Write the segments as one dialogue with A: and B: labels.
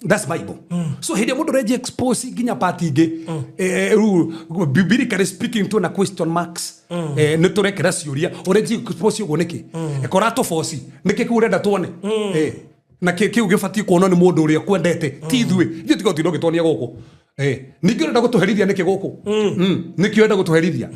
A: That's Bible. So hĩndĩ ĩrĩa mũndũ ũrenjia expose nginya part ingĩ, rĩu biblically speaking tuona question marks. Nĩ tũrekera ciũria, ũrenjia expose ũguo nĩkĩ? Kora tũboci nĩkĩ kĩu ũrenda tuone? Na kĩu gĩbatiĩ kuonwo nĩ mũndũ ũrĩa kwendete, ti ithuĩ. Ithuĩ tiga ũtinda ũgĩtuonia gũkũ. Ningĩ ũrenda gũtũherithia nĩkĩ gũkũ? Nĩkĩ ũrenda gũtũherithia?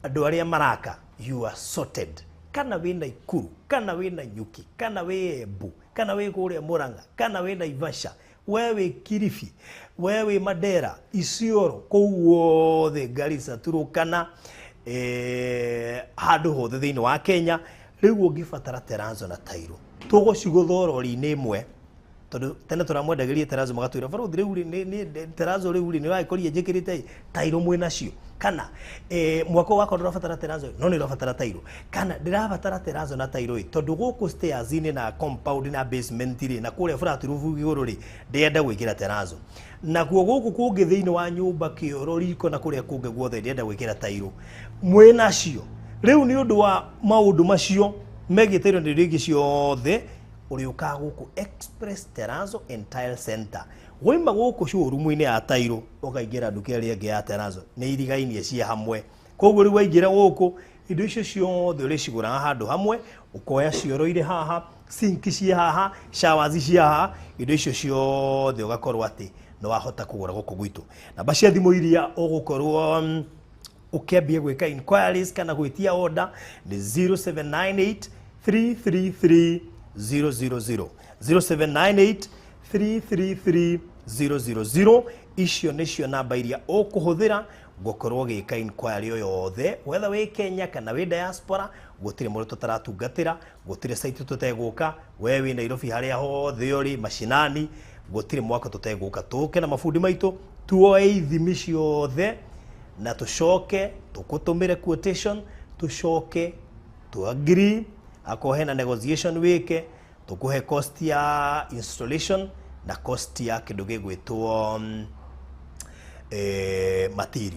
B: Andũ arĩa maraka, you are sorted. Kana wĩ Naikuru, kana wĩ Nanyuki, kana wĩ Embu, kana wĩ kũrĩa Murang'a, kana wĩ Naivasha, we wĩ Kilifi, we wĩ Mandera, Isiolo, kũu guothe, Garissa, Turukana, handũ hothe thĩinĩ wa Kenya. Rĩu ũngĩbatara terrazzo na tairo, tũgũcigũtha rori-inĩ ĩmwe, tondũ tene tũramwendagĩria terrazzo magatwĩra barothi rĩu rĩ, terrazzo rĩu rĩ, nĩ ũragĩkorire njĩkĩrĩte ĩ, tairo mwĩ nacio. Kana mwaka ũyũ wakwa ndũrabatara terrazzo no nĩ ũrabatara tairo, kana ndĩrabatara terrazzo na tairo ĩ, tondũ gũkũ stairs-inĩ na compound na basement rĩ, na kũrĩa flat roof igũrũ rĩ, ndĩrenda gwĩkĩra terrazzo, nakuo gũkũ kũngĩ thĩinĩ wa nyũmba, kĩoro, riko na kũrĩa kũngĩ guothe ndĩrenda gwĩkĩra tairo, mwĩ nacio. Rĩu nĩ ũndũ wa maũndũ macio megiĩ tairo na indo ingĩ ciothe, ũrĩũkaga gũkũ Express Terrazzo and Tile Center. Waima gũkũ showroom-inĩ ya tairo, ũkaingĩra nduka ĩrĩa ĩngĩ ya terrazzo, nĩ irigainie ciĩ hamwe. Koguo rĩu waingĩra gũkũ, indo icio ciothe ũrĩcigũraga handũ hamwe, ũkoya cioro irĩ haha, sink ciĩ haha, showers ciĩ haha, indo icio ciothe ũgakorwo atĩ nĩ wahota kũgũra gũkũ gwitũ. Namba cia thimũ iria ũgũkorwo ũkĩambia gwĩka inquiries kana gwĩtia order nĩ 0798 333 000, 0798 333 000. Icio nĩcio namba iria ũkũhũthĩra gũkorwo ũgĩka inquiry o yothe, whether wĩ Kenya kana wĩ diaspora. Gũtirĩ mũndũ tũtaratungatĩra, gũtirĩ site tũtegũka. We wĩ Nairobi, harĩa hothe ũrĩ mashinani, gũtirĩ mwaka tũtegũka, tũke na mabundi maitũ, tuoe ithimi ciothe na tũcoke tũkũtũmĩre quotation, tũcoke tu agree. Akorwo hena negotiation wĩke, tũkũhe cost ya installation na cost ya kĩndũ gĩgwĩtwo material.